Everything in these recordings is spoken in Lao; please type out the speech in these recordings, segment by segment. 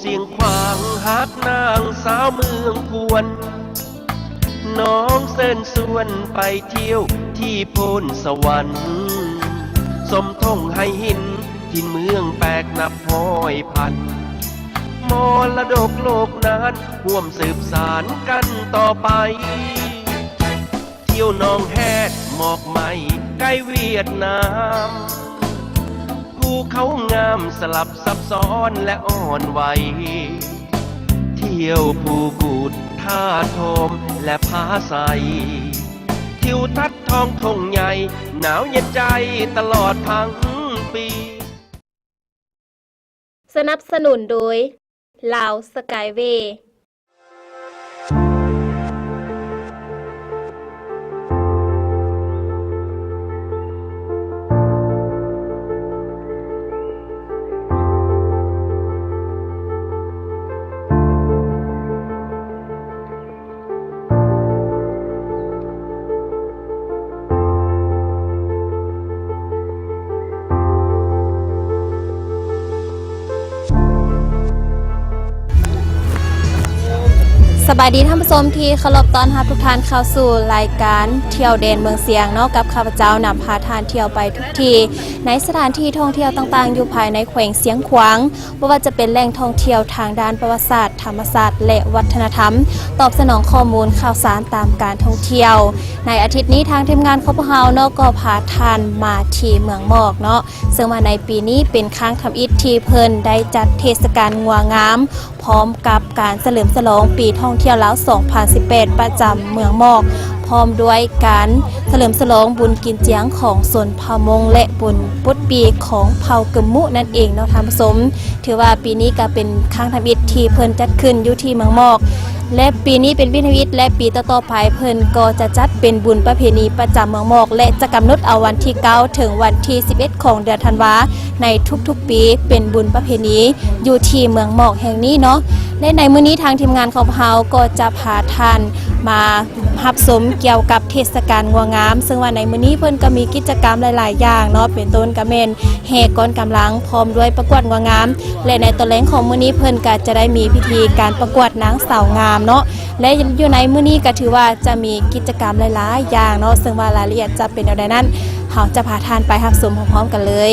ສຽງຂວາງຮັກນາງສາວເມືອງຄວນ ນ້ອງເຊີນຊວນໄປທ່ຽວທີ່ໂພນສະຫວັນ ຊົມທົ່ງໄຫຫີນຖິ່ນເມືອງແປກນັບຮ້ອຍພັນ ມໍລະດົກໂລກນັ້ນຮ່ວມສືບສານກັນຕໍ່ໄປ ທ່ຽວໜອງແຮດໝອກໄມ້ໃກ້ຫວຽດນາມ ພູເຂົາງາມສະຫຼັບຊັບຊ້ອນແລະອ່ອນໄຫວ ທ່ຽວພູກູດທ່າໂທມແລະຜາໄຊ ທິວທັດທ້ອງທົ່ງໃຫຍ່ໜາວເຢັນໃຈຕະຫຼອດທັງປີ. ສະໜັບສະໜູນໂດຍ ລາວສະກາຍເວ. ສະບາຍດີທ່ານຜູ້ຊົມທີ່ເຄົາລົບ, ຕ້ອນຮັບທຸກທ່ານເຂົ້າສູ່ລາຍການທ່ຽວແດນເມືອງຊຽງເນາະ, ກັບຂ້າພະເຈົ້ານຳພາທ່ານທ່ຽວໄປທຸກທີ່ ໃນສະຖານທີ່ທ່ອງທ່ຽວຕ່າງໆ ຢູ່ພາຍໃນແຂວງຊຽງຂວາງ. ບໍ່ວ່າຈະເປັນແຫຼ່ງທ່ອງທ່ຽວທາງດ້ານປະຫວັດສາດ, ທຳມະຊາດ ແລະ ວັດທະນະທຳ, ຕອບສະໜອງຂໍ້ມູນຂ່າວສານຕາມການທ່ອງທ່ຽວ. ໃນອາທິດນີ້ ທາງທີມງານຂອງພວກເຮົາເນາະ ກໍພາທ່ານມາທີ່ເມືອງໝອກເນາະ, ເຊິ່ງວ່າໃນປີນີ້ເປັນຄັ້ງທຳອິດທີ່ເພິ່ນໄດ້ຈັດເທດສະການງົວງາມ ພ້ອມກັບການສະເຫຼີມສະຫຼອງປີທ່ອງທ່ຽວລາວສອງພັນສິບແປດ ປະຈຳເມືອງໝອກ, ພ້ອມດ້ວຍການສະເຫຼີມສະຫຼອງບຸນກິນຈຽງຂອງຊົນເຜົ່າມົ້ງ ແລະ ບຸນປົດປີຂອງເຜົ່າກຶມມຸນັ້ນເອງເນາະທ່ານຜູ້ຊົມ. ຖືວ່າປີນີ້ກໍເປັນຄັ້ງທຳອິດທີ່ເພິ່ນຈັດຂຶ້ນຢູ່ທີ່ເມືອງໝອກ ແລະ ປີນີ້ເປັນປີທຳອິດ ແລະ ປີຕໍ່ໆໄປເພິ່ນກໍຈະຈັດເປັນບຸນປະເພນີປະຈຳເມືອງໝອກ ແລະ ຈະກຳນົດເອົາວັນທີເກົ້າ ເຖິງວັນທີສິບເອັດ ຂອງເດືອນທັນວາ ໃນທຸກໆປີ ເປັນບຸນປະເພນີຢູ່ທີ່ເມືອງໝອກແຫ່ງນີ້ເນາະ. ແລະ ໃນມື້ນີ້ທາງທີມງານຂອງເຮົາກໍຈະພາທ່ານມາ ຮັບຊົມກ່ຽວກັບເທດສະການງົວງາມ, ເຊິ່ງວ່າໃນມື້ນີ້ເພິ່ນກໍມີກິດຈະກຳຫຼາຍໆຢ່າງເນາະ, ເປັນຕົ້ນກໍແມ່ນແຫ່ກ້ອນກຳລັງ ພ້ອມດ້ວຍປະກວດງົວງາມ ແລະ ໃນຕອນແລງຂອງມື້ນີ້ເພິ່ນກໍຈະໄດ້ມີພິທີການປະກວດນາງສາວງາມເນາະ, ແລະ ຢູ່ໃນມື້ນີ້ກໍຖືວ່າຈະມີກິດຈະກຳຫຼາຍໆຢ່າງເນາະ, ເຊິ່ງວ່າລາຍລະອຽດຈະເປັນແນວໃດນັ້ນ ເຮົາຈະພາທ່ານໄປຮັບຊົມພ້ອມໆກັນເລີຍ.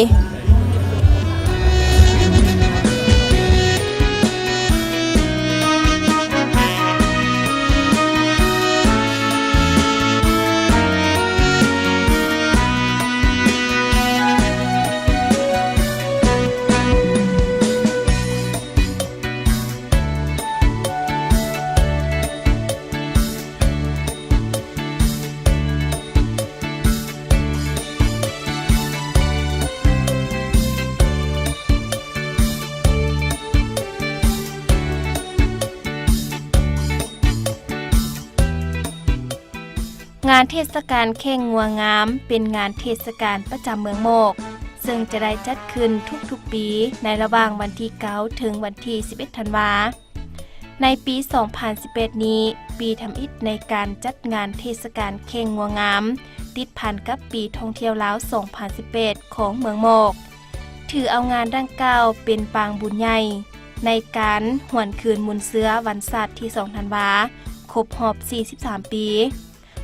ງານເທດສະການແຂ່ງງົວງາມ ເປັນງານເທດສະການປະຈຳເມືອງໝອກ ເຊິ່ງຈະໄດ້ຈັດຂຶ້ນທຸກໆປີ ໃນລະຫວ່າງວັນທີເກົ້າ ເຖິງວັນທີສິບເອັດ ທັນວາ. ໃນປີສອງພັນສິບແປດນີ້ ປີທຳອິດໃນການຈັດງານເທດສະການແຂ່ງງົວງາມ ຕິດພັນກັບປີທ່ອງທ່ຽວລາວສອງພັນສິບແປດ ຂອງເມືອງໝອກ, ຖືເອົາງານດັ່ງກ່າວເປັນປາງບຸນໃຫຍ່ ໃນການຫວນຄືນມູນເຊື້ອວັນຊາດທີສອງທັນວາ ຄົບຮອບສີ່ສິບສາມປີ,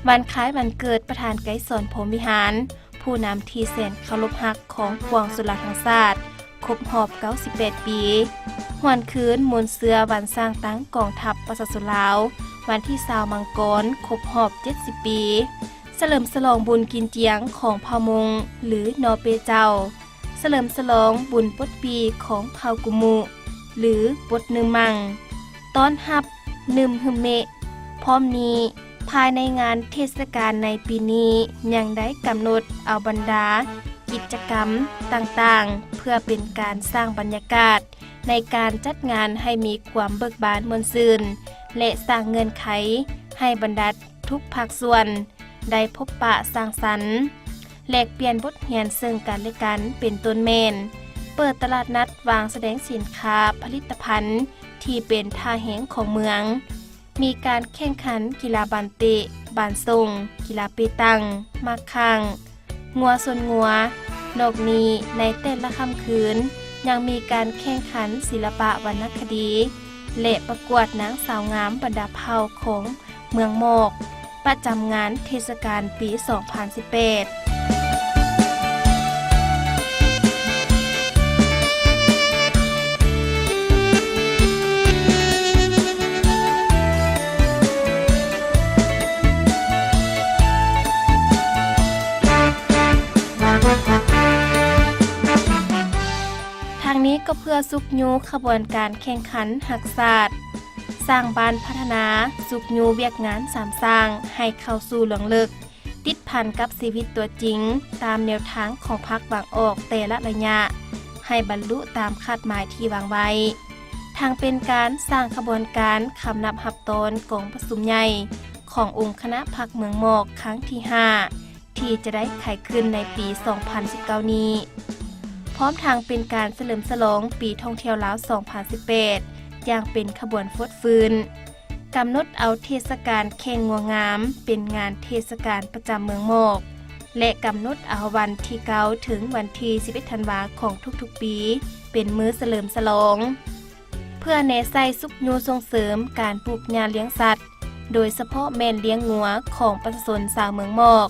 ວັນຄ້າຍວັນເກີດປະທານໄກສອນ ພົມວິຫານ, ຜູ້ນຳທີ່ແສນເຄົາລົບຮັກຂອງປວງຊົນລາວທັງຊາດ ຄົບຮອບເກົ້າສິບແປດປີ, ຫວນຄືນມູນເຊື້ອວັນສ້າງຕັ້ງກອງທັບປະຊາຊົນລາວ ວັນທີຊາວມັງກອນ ຄົບຮອບເຈັດສິບປີ, ສະເຫຼີມສະຫຼອງບຸນກິນຈຽງຂອງເຜົ່າມົ້ງ ຫຼື ນໍເປເຈົ້າ, ສະເຫຼີມສະຫຼອງບຸນປົດປີຂອງເຜົ່າກຸມຸ ຫຼື ປົດໜຶ່ມມັງ, ຕ້ອນຮັບໜຶ່ມຮຶມເມະ. ພ້ອມນີ້, ພາຍໃນງານເທດສະການໃນປີນີ້ ຍັງໄດ້ກຳນົດເອົາບັນດາກິດຈະກຳຕ່າງໆ ເພື່ອເປັນການສ້າງບັນຍາກາດໃນການຈັດງານໃຫ້ມີຄວາມເບີກບານມ່ວນຊື່ນ ແລະ ສ້າງເງື່ອນໄຂໃຫ້ບັນດາທຸກພາກສ່ວນ ໄດ້ພົບປະສັງສັນ, ແລກປ່ຽນບົດຮຽນເຊິ່ງກັນແລະກັນ ເປັນຕົ້ນແມ່ນ ເປີດຕະຫຼາດນັດວາງສະແດງສິນຄ້າຜະລິດຕະພັນທີ່ເປັນທ່າແຮງຂອງເມືອງ, ມີການແຂ່ງຂັນກິລາບານເຕະ, ບານສົ່ງ, ກິລາເປຕັງ, ໝາກຂ້າງ, ງົວຊົນງົວ. ນອກນີ້, ໃນແຕ່ລະຄ່ຳຄືນ ຍັງມີການແຂ່ງຂັນສິລະປະວັນນະຄະດີ ແລະ ປະກວດນາງສາວງາມບັນດາເຜົ່າຂອງເມືອງໝອກ ປະຈຳງານເທດສະການປີສອງພັນສິບແປດ. ທັງນີ້ກໍເພື່ອຊຸກຍູ້ຂະບວນການແຂ່ງຂັນຮັກຊາດ, ສ້າງບ້ານພັດທະນາ, ຊຸກຍູ້ວຽກງານສາມສ້າງໃຫ້ເຂົ້າສູ່ລວງເລິກ, ຕິດພັນກັບຊີວິດຕົວຈິງຕາມແນວທາງຂອງພັກວາງອອກແຕ່ລະໄລຍະ ໃຫ້ບັນລຸຕາມຄາດໝາຍທີ່ວາງໄວ້. ທັງເປັນການສ້າງຂະບວນການຄຳນັບຮັບຕອນກອງປະຊຸມໃຫຍ່ຂອງອົງຄະນະພັກເມືອງໝອກຄັ້ງທີຫ້າ ທີ່ຈະໄດ້ໄຂຂຶ້ນໃນປີສອງພັນສິບເກົ້ານີ້, ພ້ອມທັງເປັນການສະເຫຼີມສະຫຼອງປີທ່ອງທ່ຽວລາວສອງພັນສິບແປດຢ່າງເປັນຂະບວນຟົດຟື້ນ. ກຳນົດເອົາເທດສະການແຂ່ງງົວງາມເປັນງານເທດສະການປະຈຳເມືອງໝອກ ແລະ ກຳນົດເອົາວັນທີເກົ້າເຖິງວັນທີສິບເອັດທັນວາຂອງທຸກໆປີເປັນມື້ສະເຫຼີມສະຫຼອງ ເພື່ອແນໃສ່ຊຸກຍູ້ສົ່ງເສີມການປູກຫຍ້າລ້ຽງສັດ, ໂດຍສະເພາະແມ່ນລ້ຽງງົວຂອງປະຊາຊົນຊາວເມືອງໝອກ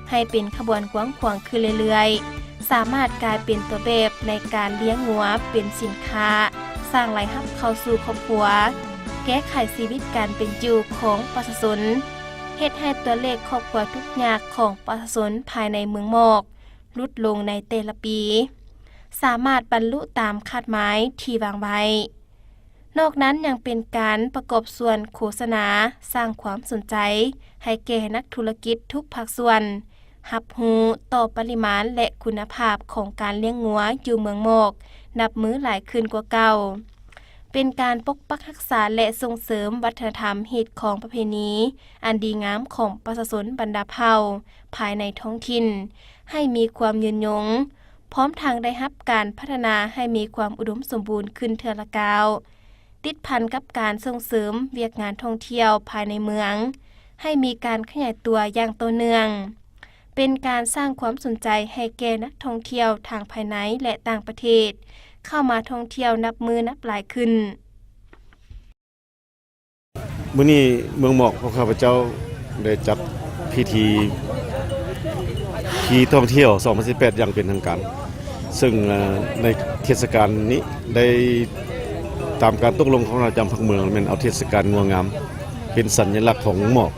ໃຫ້ເປັນຂະບວນກວ້າງຂວາງຂຶ້ນເລື້ອຍໆ, ສາມາດກາຍເປັນຕົວແບບໃນການລ້ຽງງົວເປັນສິນຄ້າ, ສ້າງລາຍຮັບເຂົ້າສູ່ຄອບຄົວ, ແກ້ໄຂຊີວິດການເປັນຢູ່ຂອງປະຊາຊົນ, ເຮັດໃຫ້ຕົວເລກຄອບຄົວທຸກຍາກຂອງປະຊາຊົນພາຍໃນເມືອງໝອກຫຼຸດລົງໃນແຕ່ລະປີ, ສາມາດບັນລຸຕາມຄາດໝາຍທີ່ວາງໄວ້. ນອກນັ້ນຍັງເປັນການປະກອບສ່ວນໂຄສະນາ, ສ້າງຄວາມສົນໃຈໃຫ້ແກ່ນັກທຸລະກິດທຸກພາກສ່ວນ ຮັບຮູ້ຕໍ່ປະລິມານ ແລະ ຄຸນນະພາບຂອງການລ້ຽງງົວຢູ່ເມືອງໝອກ ນັບມື້ຫຼາຍຂຶ້ນກວ່າເກົ່າ. ເປັນການປົກປັກຮັກສາ ແລະ ສົ່ງເສີມວັດທະນະທຳຮີດຄອງປະເພນີອັນດີງາມຂອງປະຊາຊົນບັນດາເຜົ່າພາຍໃນທ້ອງຖິ່ນ ໃຫ້ມີຄວາມຍືນຍົງ, ພ້ອມທັງໄດ້ຮັບການພັດທະນາໃຫ້ມີຄວາມອຸດົມສົມບູນຂຶ້ນເທື່ອລະກ້າວ, ຕິດພັນກັບການສົ່ງເສີມວຽກງານທ່ອງທ່ຽວພາຍໃນເມືອງ ໃຫ້ມີການຂະຫຍາຍຕົວຢ່າງຕໍ່ເນື່ອງ, ເປັນການສ້າງຄວາມສົນໃຈໃຫ້ແກ່ນັກທ່ອງທ່ຽວທັງພາຍໃນ ແລະ ຕ່າງປະເທດ ເຂົ້າມາທ່ອງທ່ຽວນັບມື້ນັບຫຼາຍຂຶ້ນ. ມື້ນີ້ເມືອງໝອກຂອງຂ້າພະເຈົ້າໄດ້ຈັດພິທີທີ່ທ່ອງທ່ຽວສອງພັນສິບແປດຢ່າງເປັນທາງການ, ເຊິ່ງ ເອີ ໃນເທດສະການນີ້ໄດ້ຕາມການຕົກລົງຂອງຄະນະປະຈຳພັກເມືອງ ແມ່ນເອົາເທດສະການງົວງາມເປັນສັນຍະລັກຂອງເມືອງໝອກ.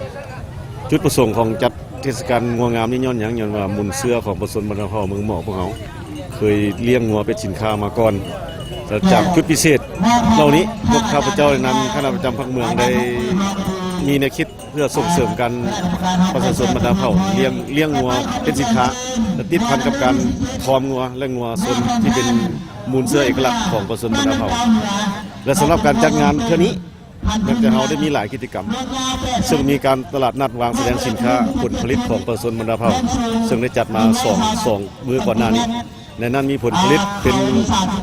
ຈຸດປະສົງຂອງຈັດເທດສະການງົວງາມນີ້ຍ້ອນຫຍັງ? ຍ້ອນວ່າມູນເຊື້ອຂອງປະຊາຊົນບັນດາເຜົ່າເມືອງໝອກພວກເຮົາ ເຄີຍລ້ຽງງົວເປັນສິນຄ້າມາກ່ອນ. ແລະ ຈາກຈຸດພິເສດເຫຼົ່ານີ້ ພວກຂ້າພະເຈົ້າໃນນາມຄະນະປະຈຳພັກເມືອງໄດ້ມີແນວຄິດເພື່ອສົ່ງເສີມການປະຊາຊົນບັນດາເຜົ່າລ້ຽງ ລ້ຽງງົວເປັນສິນຄ້າ ແລະ ຕິດພັນກັບການຄອມງົວ ແລະ ງົວຊົນທີ່ເປັນມູນເຊື້ອເອກະລັກຂອງປະຊາຊົນບັນດາເຜົ່າ. ແລະ ສຳລັບການຈັດງານເທື່ອນີ້ ເນື່ອງຈາກເຮົາໄດ້ມີຫຼາຍກິດຈະກຳ ເຊິ່ງມີການຕະຫຼາດນັດວາງສະແດງສິນຄ້າຜົນຜະລິດຂອງປະຊາຊົນບັນດາເຜົ່າ ເຊິ່ງໄດ້ຈັດມາສອງ ສອງມື້ກ່ອນໜ້ານີ້. ໃນນັ້ນມີຜົນຜະລິດເປັນ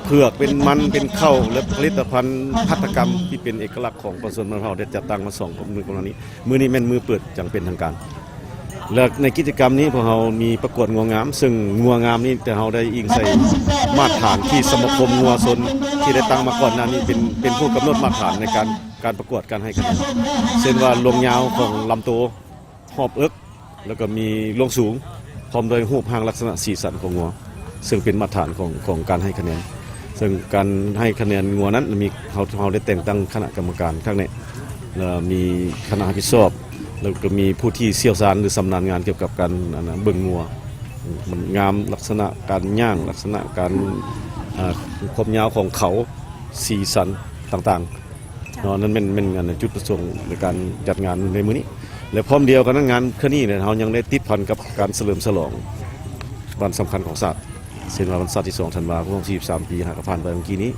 ເຜືອກ ເປັນມັນ ເປັນເຂົ້າ ແລະ ຜະລິດຕະພັນຫັດຖະກຳທີ່ເປັນເອກະລັກຂອງປະຊາຊົນບັນດາເຜົ່າ ໄດ້ຈັດຕັ້ງມາສອງມື້ກ່ອນໜ້ານີ້. ມື້ນີ້ແມ່ນມື້ເປີດຢ່າງເປັນທາງການ. ແລະ ໃນກິດຈະກຳນີ້ພວກເຮົາມີປະກວດງົວງາມ, ເຊິ່ງງົວງາມນີ້ແຕ່ເຮົາໄດ້ອີງໃສ່ມາດຖານທີ່ສະມາຄົມງົວຊົນທີ່ໄດ້ຕັ້ງມາກ່ອນໜ້ານີ້ເປັນ ເປັນຜູ້ກຳນົດມາດຖານໃນການ ການປະກວດການໃຫ້ຄະແນນ ເຊັ່ນວ່າລວງຍາວຂອງລຳໂຕ, ຮອບເອິກ ແລ້ວກໍມີລວງສູງ ພ້ອມດ້ວຍຮູບຮ່າງລັກສະນະສີສັນຂອງງົວ ເຊິ່ງເປັນມາດຖານຂອງ ຂອງການໃຫ້ຄະແນນ. ເຊິ່ງການໃຫ້ຄະແນນງົວນັ້ນມີ ເຮົາ ເຮົາໄດ້ແຕ່ງຕັ້ງຄະນະກຳມະການຄັກແນ່ ແລ້ວມີຄະນະຮັບຜິດຊອບ ແລ້ວກໍມີຜູ້ທີ່ຊ່ຽວຊານ ຫຼື ຊຳນານງານກ່ຽວກັບການ ອັນນະ ເບິ່ງງົວ ມັນງາມ ລັກສະນະການຍ່າງ ລັກສະນະການ ອາ ຄວາມຍາວຂອງເຂົາ ສີສັນຕ່າງໆ ເນາະ. ນັ້ນແມ່ນ ແມ່ນ ອັນ ຈຸດປະສົງໃນການຈັດງານໃນມື້ນີ້ ແລະ ພ້ອມດຽວກັນນັ້ນ ງານເທື່ອນີ້ເນຍ ເຮົາຍັງໄດ້ຕິດພັນກັບການສະເຫຼີມສະຫຼອງວັນສຳຄັນຂອງຊາດ ເຊັ່ນວ່າວັນຊາດທີສອງທັນວາ ຄົບຮອບສີ່ສິບສາມປີ ຫາກະຜ່ານໄປເມື່ອກີ້ນີ້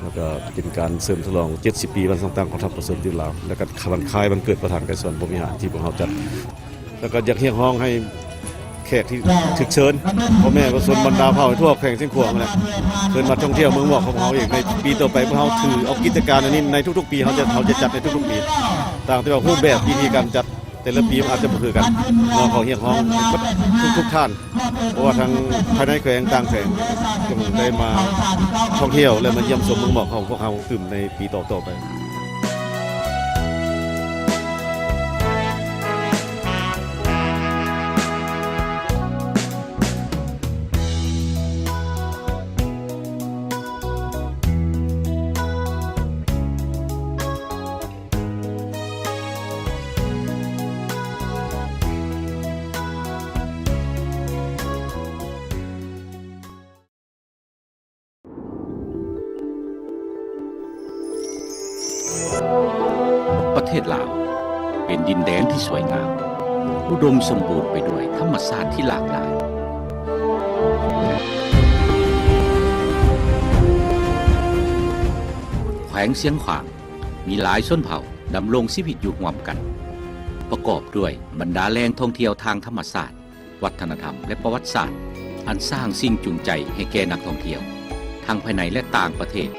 ແລ້ວກໍເປັນການເສີມສະຫຼອງເຈັດສິບປີວັນສ້າງຕັ້ງກອງທັບປະຊາຊົນປະຕິວັດລາວ ແລ້ວກໍວັນຄ້າຍວັນເກີດປະທານໄກສອນ ພົມວິຫານ ທີ່ພວກເຮົາຈັດ ແລ້ວກໍຢາກຮຽກຮ້ອງໃຫ້ແຂກທີ່ຖືກເຊີນ ພໍ່ແມ່ປະຊາຊົນບັນດາເຜົ່າໃນທົ່ວແຂວງຊຽງຂວາງນັ້ນແຫຼະ ເພິ່ນມາທ່ອງທ່ຽວເມືອງໝອກຂອງເຮົາເອງ. ໃນປີຕໍ່ໄປ ພວກເຮົາຖືເອົາກິດຈະການອັນນີ້ໃນທຸກໆປີ ເຮົາຈະ ເຮົາຈະຈັດໃນທຸກໆປີ ຕ່າງແຕ່ວ່າຮູບແບບວິທີການຈັດ ແຕ່ລະປີມັນອາດຈະບໍ່ຄືກັນເນາະ. ເຮົາຮຽກຮ້ອງໃຫ້ໝົດທຸກໆທ່ານ ບໍ່ວ່າທັງພາຍໃນແຂວງ ຕ່າງແຂວງ ຈົ່ງໄດ້ມາທ່ອງທ່ຽວ ແລະ ມາຢ້ຽມຊົມເມືອງໝອກຂອງພວກເຮົາຕື່ມໃນປີຕໍ່ໆໄປ. ປະເທດລາວເປັນດິນແດນທີ່ສວຍງາມ, ອຸດົມສົມບູນໄປດ້ວຍທຳມະຊາດທີ່ຫຼາກຫຼາຍ. ແຂວງຊຽງຂວາງ ມີຫຼາຍຊົນເຜົ່າດຳລົງຊີວິດຢູ່ຮ່ວມກັນ, ປະກອບດ້ວຍບັນດາແຫຼ່ງທ່ອງທ່ຽວທາງທຳມະຊາດ, ວັດທະນະທຳ ແລະ ປະຫວັດສາດ ອັນສ້າງສິ່ງຈູງໃຈໃຫ້ແກ່ນັກທ່ອງທ່ຽວ ທັງພາຍໃນ ແລະ ຕ່າງປະເທດ.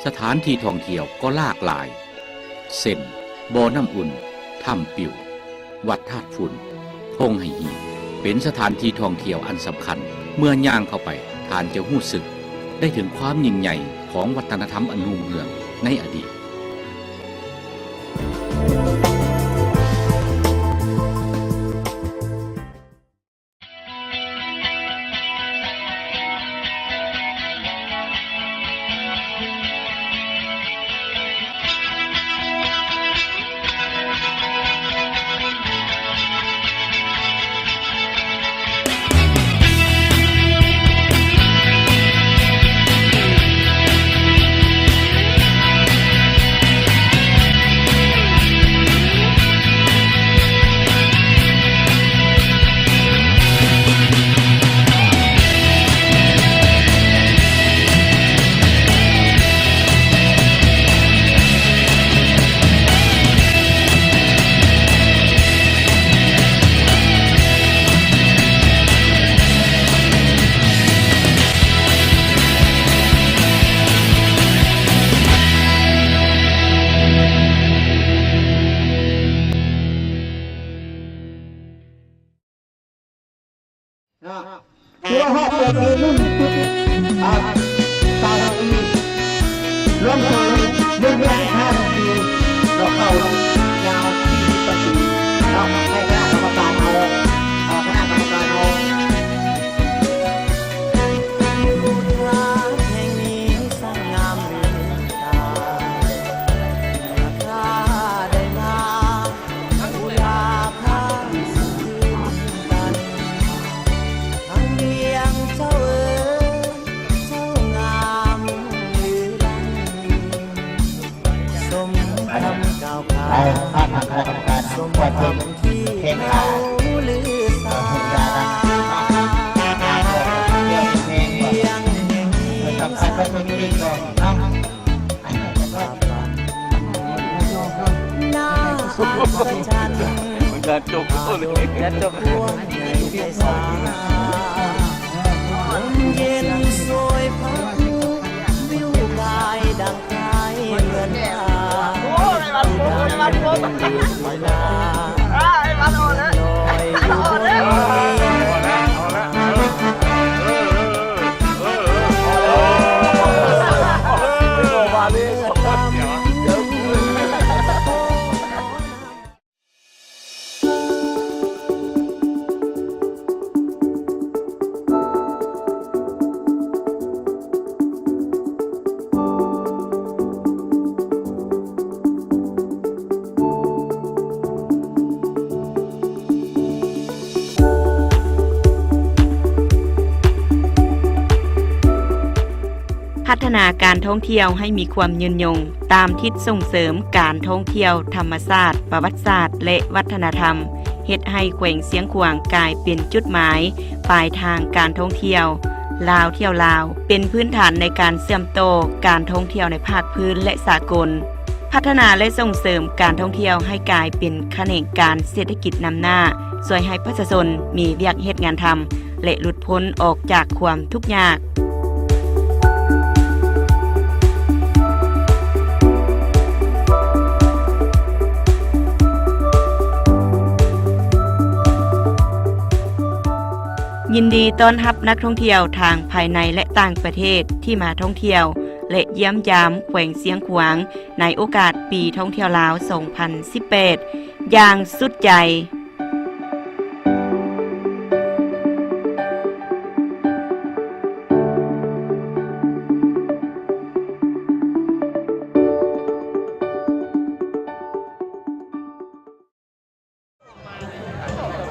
ສະຖານທີ່ທ່ອງທ່ຽວກໍຫຼາກຫຼາຍ ເຊັ່ນ ບໍ່ນ້ຳອຸ່ນ, ຖ້ຳປິວ, ວັດທາດຝຸ່ນ, ທົ່ງໄຫຫີນ ເປັນສະຖານທີ່ທ່ອງທ່ຽວອັນສຳຄັນ. ເມື່ອຍ່າງເຂົ້າໄປ, ທ່ານຈະຮູ້ສຶກໄດ້ເຖິງຄວາມຍິ່ງໃຫຍ່ຂອງວັດທະນະທຳອັນຮຸ່ງເຮືອງໃນອະດີດ. ເນາະ ຖືວ່າຮອບເປີດປີໜຶ່ງ ອ່າ ຊາວນາປີ ລວມເຖິງໜຶ່ງເດືອນສິບຫ້ານາທີ ເນາະ ເຂົ້າຍາວສີ່ສິບກວ່າປີ ເນາະ ໃຫ້ຄະນະກຳມະການເຮົາ ເອີ ຄະນະກຳມະການເຮົາ ໃນພາກທາງຄະນະກຳມະການ ສມຄຳທີ່ເຮົາລືຊາ ສຳຄັນກໍຄືເນາະ ພັດທະນາການທ່ອງທ່ຽວໃຫ້ມີຄວາມຍືນຍົງ ຕາມທິດສົ່ງເສີມການທ່ອງທ່ຽວທຳມະຊາດ, ປະຫວັດສາດ ແລະ ວັດທະນະທຳ, ເຮັດໃຫ້ແຂວງຊຽງຂວາງກາຍເປັນຈຸດໝາຍປາຍທາງການທ່ອງທ່ຽວ ລາວທ່ຽວລາວ ເປັນພື້ນຖານໃນການເຊື່ອມຕໍ່ການທ່ອງທ່ຽວໃນພາກພື້ນ ແລະ ສາກົນ. ພັດທະນາ ແລະ ສົ່ງເສີມການທ່ອງທ່ຽວໃຫ້ກາຍເປັນຂະແໜງການເສດຖະກິດນຳໜ້າ, ຊ່ວຍໃຫ້ປະຊາຊົນມີວຽກເຮັດງານທຳ ແລະ ຫຼຸດພົ້ນອອກຈາກຄວາມທຸກຍາກ. ຍິນດີຕ້ອນຮັບນັກທ່ອງທ່ຽວທັງພາຍໃນ ແລະ ຕ່າງປະເທດທີ່ມາທ່ອງທ່ຽວ ແລະ ຢ້ຽມຢາມແຂວງຊຽງຂວາງ ໃນໂອກາດປີທ່ອງທ່ຽວລາວ ສອງພັນສິບແປດ ຢ່າງສຸດໃຈ.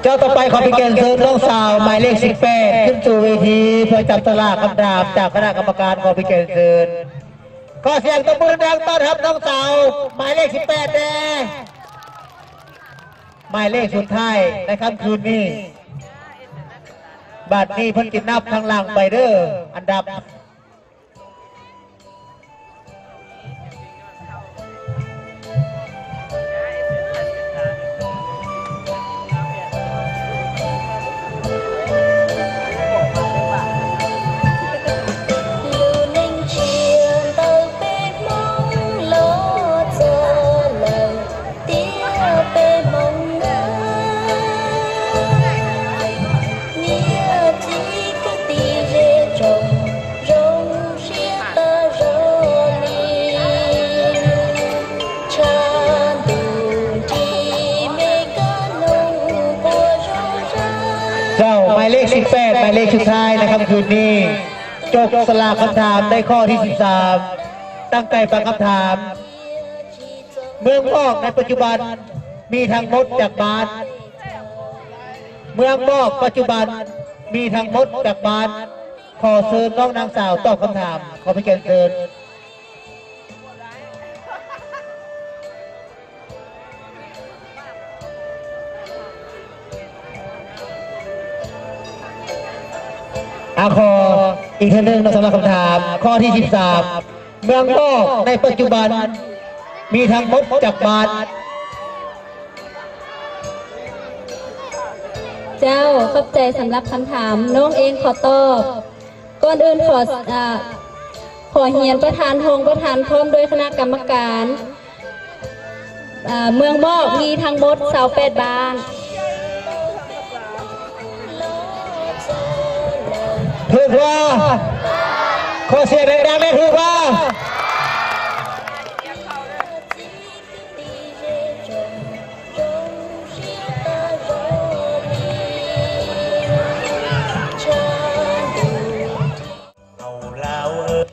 ເຈົ້າຕໍ່ໄປ ຂໍເປັນກຽດເຊີນນ້ອງສາວໝາຍເລກສິບແປດ ຂຶ້ນສູ່ເວທີເພື່ອຈັບສະຫຼາກຄຳຖາມຈາກຄະນະກຳມະການ. ຂໍເປັນກຽດເຊີນ. ຂໍສຽງຕົບມືດັງໆ ຕ້ອນຮັບນ້ອງສາວໝາຍເລກສິບແປດແດ່. ໝາຍເລກສຸດທ້າຍໃນຄ່ຳຄືນນີ້. ບາດນີ້ເພິ່ນຊິນັບທາງຫຼັງໄປເດີ ອັນດັບ. ເຈົ້າ ໝາຍເລກສິບແປດ ໝາຍເລກສຸດທ້າຍໃນຄ່ຳຄືນນີ້ ຈົກສະຫຼາກຄຳຖາມໃນຂໍ້ທີສິບສາມ. ຕັ້ງໃຈຟັງຄຳຖາມ. ເມືອງມອກໃນປັດຈຸບັນມີທັງໝົດຈັກບ້ານ? ເມືອງມອກປັດຈຸບັນມີທັງໝົດຈັກບ້ານ? ຂໍເຊີນນ້ອງນາງສາວຕອບຄຳຖາມ. ຂໍເປັນກຽດເຊີນ. ອາ ຂໍອີກເທື່ອໜຶ່ງເນາະ ສຳລັບຄຳຖາມຂໍ້ທີສິບສາມ ເມືອງມອກໃນປັດຈຸບັນມີທັງໝົດຈັກບ້ານ? ເຈົ້າ ຂອບໃຈສຳລັບຄຳຖາມ. ນ້ອງເອງຂໍຕອບ. ກ່ອນອື່ນຂໍ ອາ ຂໍຮຽນປະທານຫ້ອງ ປະທານ ພ້ອມດ້ວຍຄະນະກຳມະການ. ເອີ ເມືອງມອກມີທັງໝົດຊາວແປດບ້ານ. ຖືກບໍ່? ຂໍສຽງດັງໆ ແດ່ ຖືກບໍ່? ເອົາລາວເອີຍ.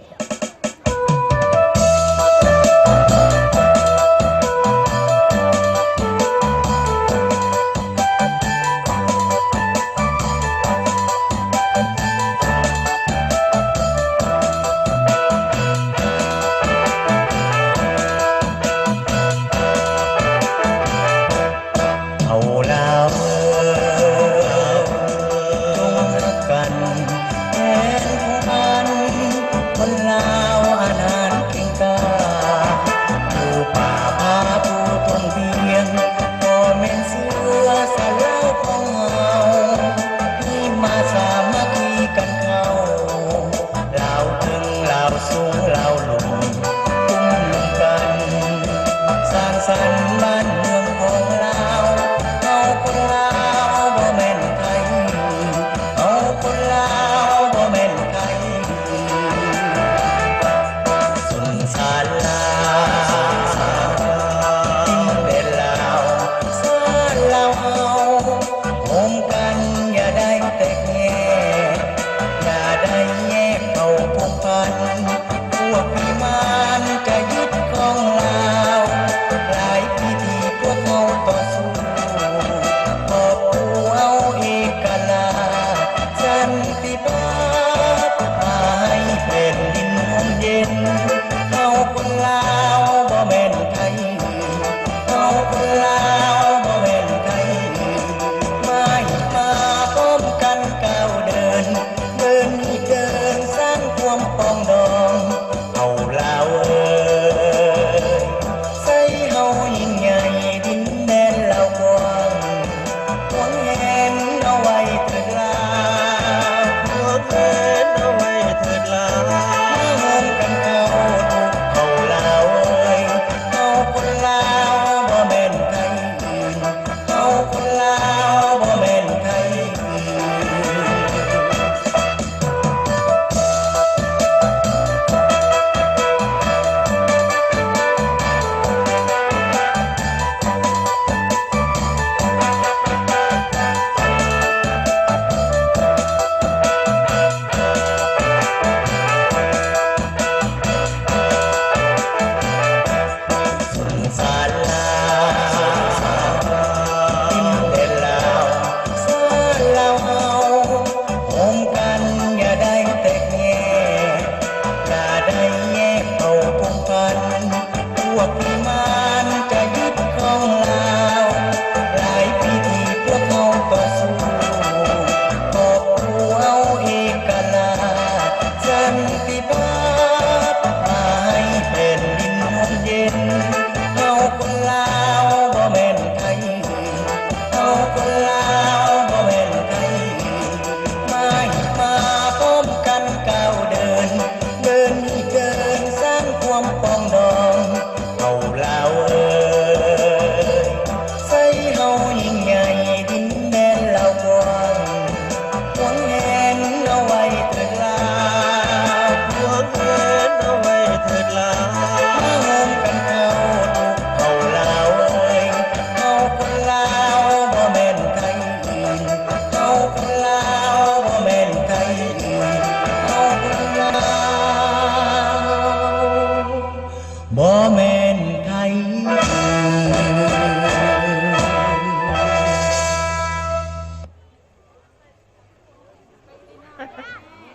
ບໍ່ແມ່ນໃຜ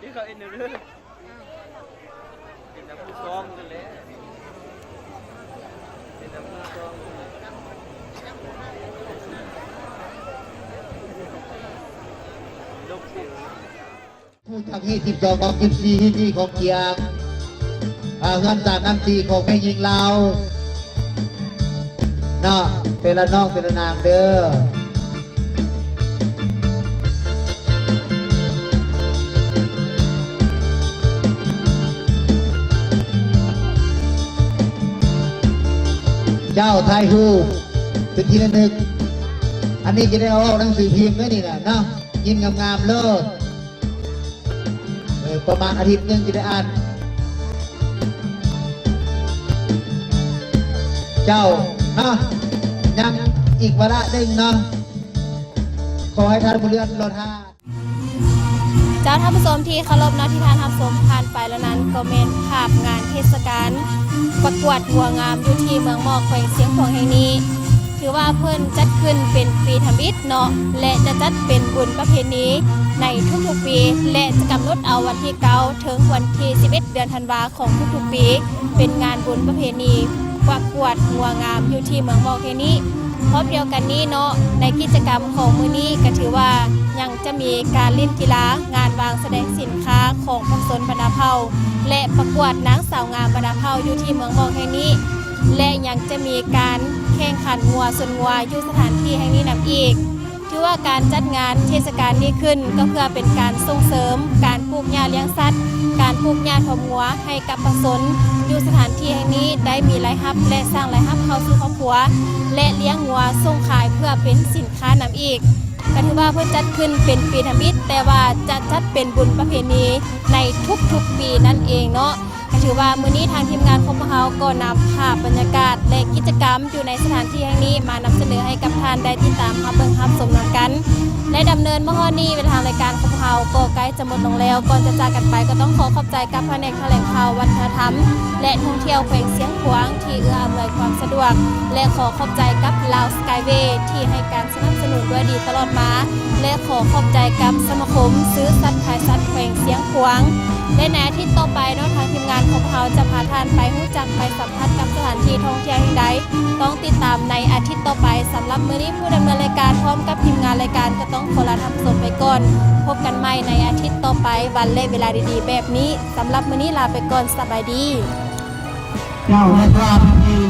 ທີ່ເຂົາເຮັດແນວເດີ ເປັນນຳຜູ້ຊອງນັ້ນແຫຼະ ເປັນນຳຜູ້ຊອງ ລົບສິ ຜູ້ຈັກຮີດສິບສອງ ຂອງສິບສີ່ຮີດນີ້ຂອງກຽງ ອ່າ ເຮືອນສາມນ້ຳຕີຂອງແມ່ຍິງລາວເນາະ ແຕ່ລະນ້ອງແຕ່ລະນາງເດີ. ເຈົ້າຖ່າຍຮູບເປັນທີ່ລະນຶກ ອັນນີ້ຈະໄດ້ເອົາອອກໜັງສືພິມເດີນີ້ນະເນາະ ຍິງງາມໆໂລດ. ເອີ ປະມານອາທິດໜຶ່ງຈະໄດ້ອ່ານ. ເຈົ້າເນາະ ຍັງອີກວາລະໜຶ່ງເນາະ ຂໍໃຫ້ທ່ານຜູ້ເລື່ອນລໍຖ້າ. ເຈົ້າ ທ່ານຜູ້ຊົມທີ່ເຄົາລົບເນາະ ທີ່ທ່ານຮັບຊົມຜ່ານໄປແລ້ວນັ້ນ ກໍແມ່ນພາບງານເທດສະການປະກວດງົວງາມຢູ່ທີ່ເມືອງໝອກ ແຂວງຊຽງຂວາງແຫ່ງນີ້. ຖືວ່າເພິ່ນຈັດຂຶ້ນເປັນປີທຳອິດເນາະ ແລະ ຈະຈັດເປັນບຸນປະເພນີໃນທຸກໆປີ ແລະ ຈະກຳນົດເອົາວັນທີເກົ້າ ເຖິງວັນທີສິບເອັດ ເດືອນທັນວາຂອງທຸກໆປີ ເປັນງານບຸນປະເພນີປະກວດງົວງາມຢູ່ທີ່ເມືອງໝອກແຫ່ງນີ້. ພ້ອມດຽວກັນນີ້ເນາະ ໃນກິດຈະກຳຂອງມື້ນີ້ກໍຖືວ່າຍັງຈະມີການຫຼິ້ນກິລາ, ງານວາງສະແດງສິນຄ້າຂອງປະຊາຊົນບັນດາເຜົ່າ ແລະ ປະກວດນາງສາວງາມບັນດາເຜົ່າຢູ່ທີ່ເມືອງໝອກແຫ່ງນີ້. ແລະ ຍັງຈະມີການແຂ່ງຂັນງົວຊົນງົວຢູ່ສະຖານທີ່ແຫ່ງນີ້ນຳອີກ. ຖືວ່າການຈັດງານເທດສະການນີ້ຂຶ້ນ ກໍເພື່ອເປັນການສົ່ງເສີມການປູກຫຍ້າລ້ຽງສັດ, ການປູກຫຍ້າຖົມງົວໃຫ້ກັບປະຊາຊົນຢູ່ສະຖານທີ່ແຫ່ງນີ້ໄດ້ມີລາຍຮັບ ແລະ ສ້າງລາຍຮັບເຂົ້າສູ່ຄອບຄົວ ແລະ ລ້ຽງງົວສົ່ງຂາຍເພື່ອເປັນສິນຄ້ານຳອີກ. ກໍຖືວ່າເພິ່ນຈັດຂຶ້ນເປັນປີທຳອິດ, ແຕ່ວ່າຈະຈັດເປັນບຸນປະເພນີໃນທຸກໆປີນັ້ນເອງເນາະ. ກໍຖືວ່າມື້ນີ້ທາງທີມງານຂອງພວກເຮົາກໍນຳພາບບັນຍາກາດ ແລະ ກິດຈະກຳຢູ່ໃນສະຖານທີ່ແຫ່ງນີ້ມານຳສະເໜີໃຫ້ກັບທ່ານໄດ້ຕິດຕາມຮັບເບິ່ງຮັບຊົມນຳກັນ ແລະ ດຳເນີນມາຮອດນີ້ ເວລາທາງລາຍການຂອງພວກເຮົາກໍໃກ້ຈະໝົດລົງແລ້ວ. ກ່ອນຈະຈາກກັນໄປ ກໍຕ້ອງຂໍຂອບໃຈກັບພະແນກຖະແຫຼງຂ່າວ ວັດທະນະທຳ ແລະ ທ່ອງທ່ຽວແຂວງຊຽງຂວາງ ທີ່ເອື້ອອຳນວຍຄວາມສະດວກ ແລະ ຂໍຂອບໃຈກັບລາວສະກາຍເວ ທີ່ໃຫ້ການສະໜັບສະໜູນດ້ວຍດີຕະຫຼອດມາ ແລະ ຂໍຂອບໃຈກັບສະມາຄົມຊື້ສັດຂາຍສັດແຂວງຊຽງຂວາງ. ແລະ ໃນອາທິດຕໍ່ໄປເນາະ ທາງທີມງານຂອງພວກເຮົາຈະພາທ່ານໄປຮູ້ຈັກ ໄປສຳຜັດກັບສະຖານທີ່ທ່ອງທ່ຽວແຫ່ງໃດ ຕ້ອງຕິດຕາມໃນອາທິດຕໍ່ໄປ. ສຳລັບມື້ນີ້ ຜູ້ດຳເນີນລາຍການ ພ້ອມກັບທີມງານລາຍການ ກໍຕ້ອງຂໍລາທ່ານຜູ້ຊົມໄປກ່ອນ. ພົບກັນໃໝ່ໃນອາທິດຕໍ່ໄປ ວັນ ແລະ ເວລາດີໆແບບນີ້. ສຳລັບມື້ນີ້ລາໄປກ່ອນ. ສະບາຍດີ. ເຈົ້າ ແລະ ພະເອກ